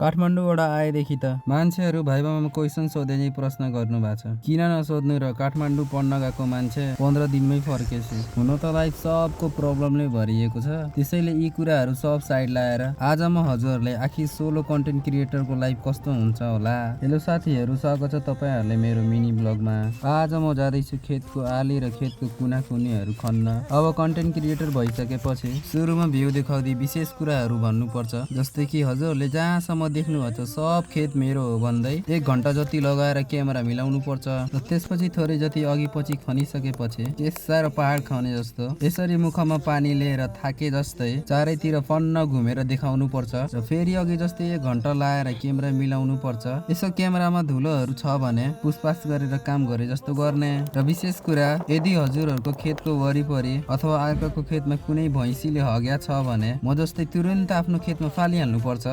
काठमाडौँबाट आएदेखि त मान्छेहरू भाइबामा क्वेसन सोधे नै प्रश्न गर्नु भएको छ। किन नसोध्नु र काठमाडौँ पढ्न गएको मान्छे 15 दिनमै फर्केछु। हुन त लाइफ सबको प्रब्लमले भरिएको छ, त्यसैले यी कुराहरू सब साइड लाएर आज म हजुरहरूलाई आखिर सोलो कन्टेन्ट क्रिएटरको लाइफ कस्तो हुन्छ होला। हेलो साथीहरू, स्वागत छ तपाईहरुलाई मेरो मिनी ब्लगमा। आज म जाँदैछु खेतको आली र खेतको कुनाकुनीहरू खन्न। अब कन्टेन्ट क्रिएटर भइसकेपछि सुरुमा भ्यू देखाउँदै विशेष कुराहरू भन्नुपर्छ, जस्तै कि हजुरहरूले जहाँसम्म देख्नुहुन्छ सब खेत मेरो हो भन्दै 1 घण्टा जति लगाएर क्यामेरा मिलाउनु पर्छ र त्यसपछि थोरै जति अघि पछि खनिसकेपछि सारो पहाड खने जस्तो यसरी मुखमा पानी लिएर थाके जस्तै चारैतिर फन्न घुमेर देखाउनु पर्छ र फेरि अघि जस्तै 1 घण्टा लाएर क्यामेरा मिलाउनु पर्छ। यसो क्यामेरामा धुलोहरू छ भने पुसपास गरेर काम गरे जस्तो गर्ने। र विशेष कुरा, यदि हजुरहरूको खेतको वरिपरि अथवा अर्काको खेतमा कुनै भैँसीले हग्या छ भने म जस्तै तुरुन्त आफ्नो खेतमा फालिहाल्नु पर्छ।